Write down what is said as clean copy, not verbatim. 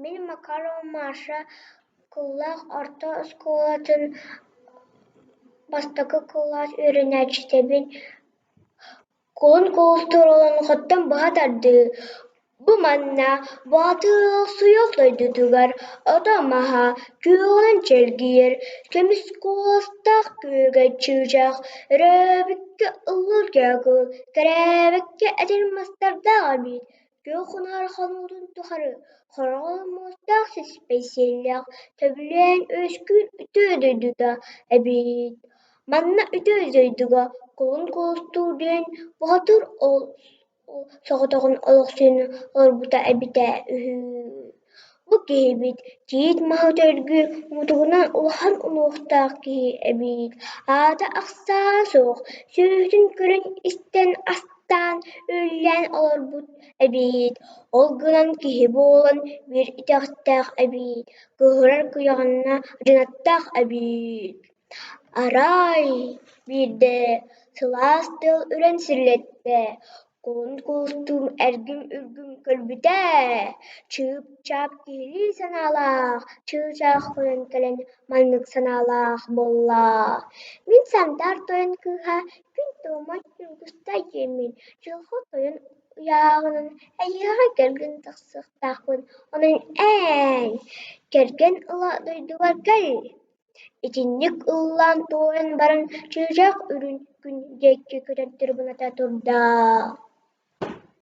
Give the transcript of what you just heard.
Мин Макарова Маша, Кыллаах орто оскуолатын бастакы кылаас үөрэнээччитэбин. Кулун Кулустуур олоҥхоттон быһа тардыы. Бу манна Баатыр суох дойдутугар ото-маһа күөҕүнэн чэлгийэр, көмүс куоластаах күөгэл чыычаах, өрөөбүккэ ыллыыр көөкүл, кэрээбэккэ этэр мастардаах эбит. Күөх унаар хонуутун тухары хороҕор муостаах сиспэй сиэллээх, сөбүлээн үөскүүр үтүө дойдута эбит. Манна үтүө дойдуга Кулун Кулустуур диэн бухатыыр ол соҕотоҕун олохсуйан олорбута эбитэ үһү. Бу киһибит тиит маһы төргүү мутугунан улахан унуохтаах киһи эбит, аата ахсаана суох, сүөһүтүн көрөн-истэн астаан, үөллээн олорбут эбит. Ол гынан киһи буолан биир итэҕэстээх эбит, кыыһырар куйаҕына адьынаттаах эбит. Арай биирдэ сылаас тыал үрэн сирилэттэ, кулун кулустуун эргим-үргүм көрбүтэ, чыып-чаап киһилии санаалаах чыычаах көтөн кэлэн маннык санаалаах буолла: «Мин Сандаар Тойон кыыһа Күн Томой Ньургустай диэммин, Дьылҕа Тойон ыйааҕынан эйиэхэ кэргэн тахсыахтаахпын, онон эн кэргэн ыла дойдубар кэл» Итинник ыллаан-туойан баран чыычаах үрүҥ күн диэки көтөн тырыбыната турда.